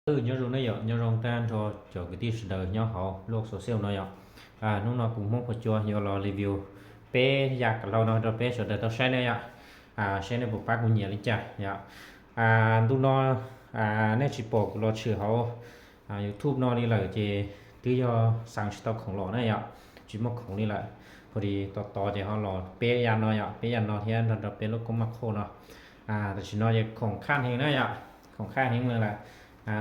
Nyob zoo ne yom, nyob zoo tag nrho cov kwv tij sawv daws nyob hauv lub social no yom. Hnub no kuv Hmoob Phua Cua yuav los review peb yam kav hlau no rau peb sawv daws tau saib ne yom. Saib nej puas pab kuv nyiam li cas yom. Ntu no nej tsis pom kuv los tshwm hauv YouTube no li lawm ces twb yog xav tsis tau khoom los na yom, tsis muaj khoom li lawm. Pha li tos tos ces ho los peb yam no yom, peb yam no thiab nrog rau peb lub koob maj qhoj no. Tam sim no ces khoom khaj heev na yom, khoom khaj heev li lawm.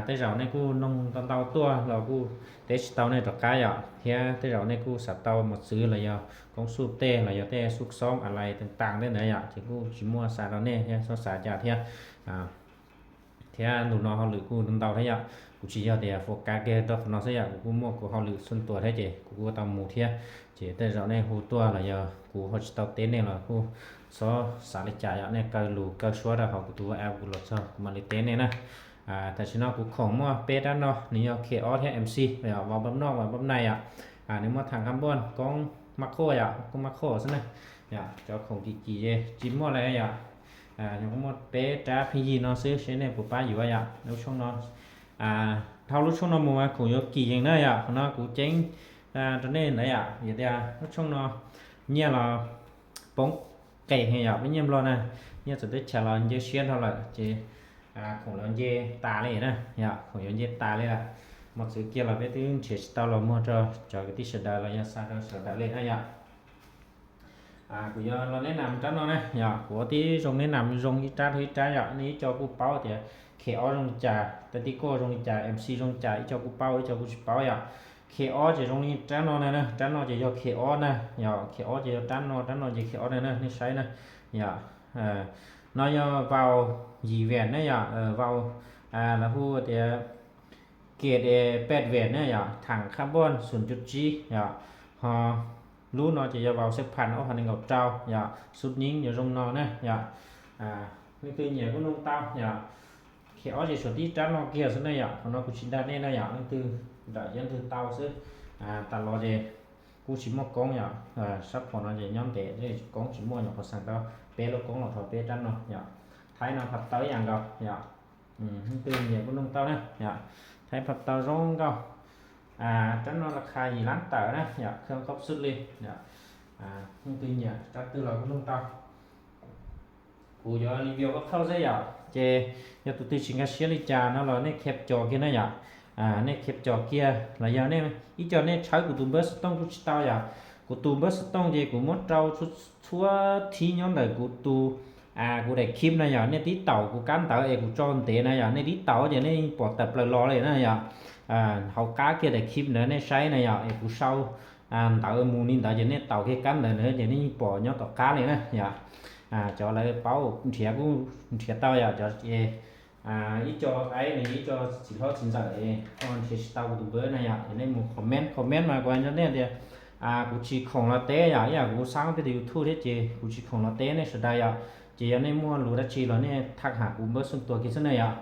Tej zaum nej kuj noog ntau ntau tuaj los kuj teb tsis tau nej rov qab yom, thiab tej zaum nej kuj xav tau mos txwv los yog koob xuj tej los yog tej xuj xoob a lais tas tas tej ntawd yom, ces kuj tsis muaj xav rau nej thiab txhob xav cas thiab. Thiab ntu no hauj lwm kuj ntau thiab yom, kuv tsis yog tias focus kiag rau qhov no xwb yom, kuv kuj muaj kuv hauj lwm xub tuas thiab ces kuv kuj tau mus thiab. Ces tej zaum nej hu tuaj los yog kuv ho tsis tau teb nej los kuj txhob xav li cas yom, nej kaw lus kaw suab rau hauv kuv tus WhatsApp kuv los txog kuv mam li teb nej na. Tam sim no kuv khoom muaj peb rab no, nws yog K O thiab M C, vau pab noj vau pab nais yom. Nws muaj tham khab npuaj koob maj qhuaj yom, koob maj qhuaj xwb na. Yom, cov khoom kim kim ces tsis muaj lawm yom. Yog muaj peb rab pheej yig no xwb, seb nej puas pab yuav yom. Lub tshooj no, dhau lub tshooj no mus mas khoom yuav kim yees na yom, qhov no kuv ceeb rau nej ntawd yom, vim tias lub tshooj no nyiaj los poob qes heev yom, peb nyiaj Nplog na, nyiaj txawv teb chaws los nce siab dhau lawm ces khoom los nce tas li na yom, khoom yuav nce tas li lawm. Mos txwv kiag los peb twb nrhiav tsis tau los muag rau cov kwv tij sawv daws los yog xa rau sawv daws li na yom. Kuv yuav los neb nam rab no na yom, kuv ua tib zoo neb nam zoo ib rab dhau ib rab yom, nej ib co kuj paub tias K O zoo li cas, tactical zoo li cas, M C zoo li cas, ib co kuj paub ib co kuj tsis paub yom. K O ces zoo li rab no na, rab no ces yog K O na yom, K O ces yog rab no, rab no ces K O na na, nej saib na yom. No yog vau yim vem na yom, vau lawv hu tias kiet pet vem na yom, tham khab npuaj xum cuj tsib yom. Ho lub no ces yog vau xeb pham ob phav nees nkaum rau yom, xub nyieb yog zoo no na yom. Leej twg nyiam kuj noog tau yom. K O ces suav tib rab no kiag xwb na yom, qhov no kuv tsis dag nej na yom, leej twg nrawm yeej twg tau xwb. Tas los ces kuj tsis muaj koob yom, sab phom no ces nyob ntev, koob tsis muaj, nyuam qhuav xeem tau peb lub koob los rau peb rab no yom. Thaib no phaj tau ib yam nkaus yom. Leej twg nyiam kuj noog tau na yom, thaib phaj tau zoo nkauj. Rab no las khas yim lab tawm na yom, khaj koob xwb li yom. Leej twg nyiam rab twg los kuj noog tau. Kuv yuav review koj thauj xwb yom, ces yog tus twg tsis nkag siab li cas no los nej kheb cos kiag na yom. Nej kheb cos kiag los yog nej ib co nej tshawb kuv tus npawb xov tooj kuj tsis tau yom. Kuv tus npawb xov tooj ces kuv muab rau txhua thib nyob ntawm kuv tus, kuv daim khib na yom, nej tib taum kuv kab ntawv es kuv tso ntev na yom, nej tib taum ces nej pom tawm plaws los li na yom. Hauv qab kiag daim khib ntawd nej saib na yom, es kuv sau ntawv mus li ntawd ces nej taum kiag kab ntawv ntawd ces nej yeej pom nyob tom qab li na yom. Cov lawv paub nrhiav kuj nrhiav tau yom, cov ib co aib nws ib co txiv hlob txiv ntxawm ho nrhiav tsis tau kuv tus npawb na yom, es nej mus comment comment mas kuv hais rau nej tias kuv tsis khoom los teb yom, ib yam kuv xab peb tus YouTube thiab ces kuv tsis khoom los teb nej sawv daws yom. Ces yog nej muaj lus dab tsi los nej tham hais kuv npawb xub tuas kiag xwb na yom.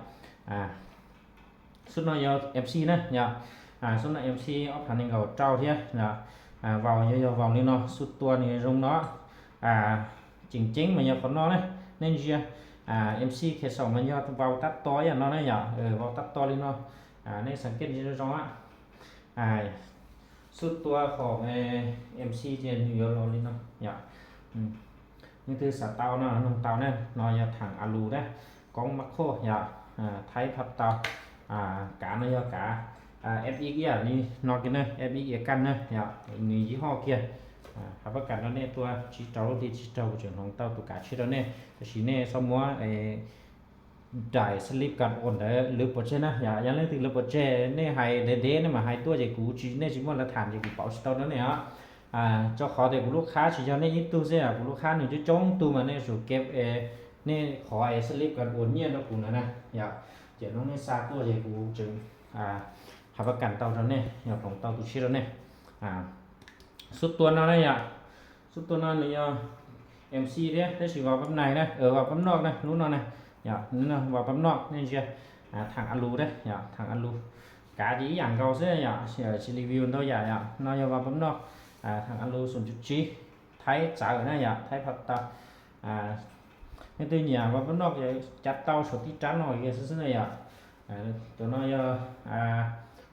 Xub no yog M C na yom, xub no M C ob phav nees nkaum rau thiab. Vau yog yog vau li no, xub tua nws zoo no. Tseem ceeb mas yog qhov no na, nej ntsia, M C khe saum mas yog vau tab to ib yam no na yom, vau tab to li no. Nej xav kiaj ntsia zoo zoo a. Xub tua hom M C ces nws yuav los li no yom. Leej twg xav tau no noog tau na, no yog tham a lus na, koob maj qhuaj yom, thaib phaj tau. Kav no yog kav F X ib yam li no kiag na, F X iav kaj na yom, nws yib hoj kiag. Hav pab kam rau nej tua tsib rau lub hli tsib rau kuv tseem hloov tau tus kav tshiab rau nej, tab sis nej txhob muab daim slip kas ua ntawd lwv pov tseg na yom. Yog leej twg lwv pov tseg nej hais ntev ntev nej mam hais tuaj ces kuv tsis, nej tsis muaj lawv tham ces kuv pauv tsis tau rau nej os. Rau qhov tias kuv lub qhab tsis yog nej ib tug xwb, kuv lub qhab nws coob coob tug mas nej tsum kev, nej qhov slip kas ua nyiaj rau kuv ntawd na yom. Ces hnub nej xa tuaj ces kuv tseem hav pab kam tau rau nej, yog hloov tau tus tshiab rau nej. Xub tua no na yom, xub tua no nws yog M C thiab tab sis vau pab nais na, vau pab noj na, lub no na yom, vau pab noj nej ntsia. Tham a lus na yom, tham a lus, kav ces ib yam nkaus xwb yom, tsis review ntau yam yom. No yog vau pab noj, tham a lus xum cuj tsib, thaib txawv na yom, thaib phaj tau. Nej twg nyiam vau pab noj ces cav tau suav tib rab no kiag xwb xwb na yom. Tus no yog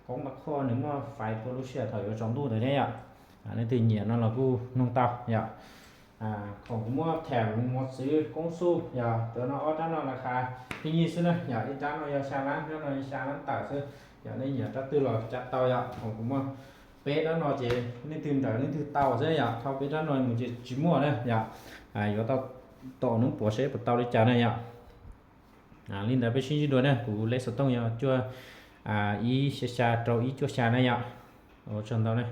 koob pas khuaj, nws muaj fais tua lub sij hawm thaum yuav tsaus ntuj ntawd thiab yom. Leej twg nyiam no los kuj noog tau yom. Thaum kuv muab tham mos txwv koob xuj yog tus no, ob rab no las khas pheej yig xwb na yom. Ib rab no yog xya lab, rab no yog xya lab tawm xwb yom. Nej nyiam rab twg los cav tau yom. Thaum kuv muab peb rab no ces leej twg nrawm leej twg tau xwb yom. Thauj peb rab no mus ces tsis muaj na yom. Yuav tau tom hnub puav seb puas tau li cas na yom. Li ntawd peb sib ntsib dua na, kuv lej xov tooj yog cuaj ib xya xya rau ib cuaj xya na yom. Ua tsaug ntau na.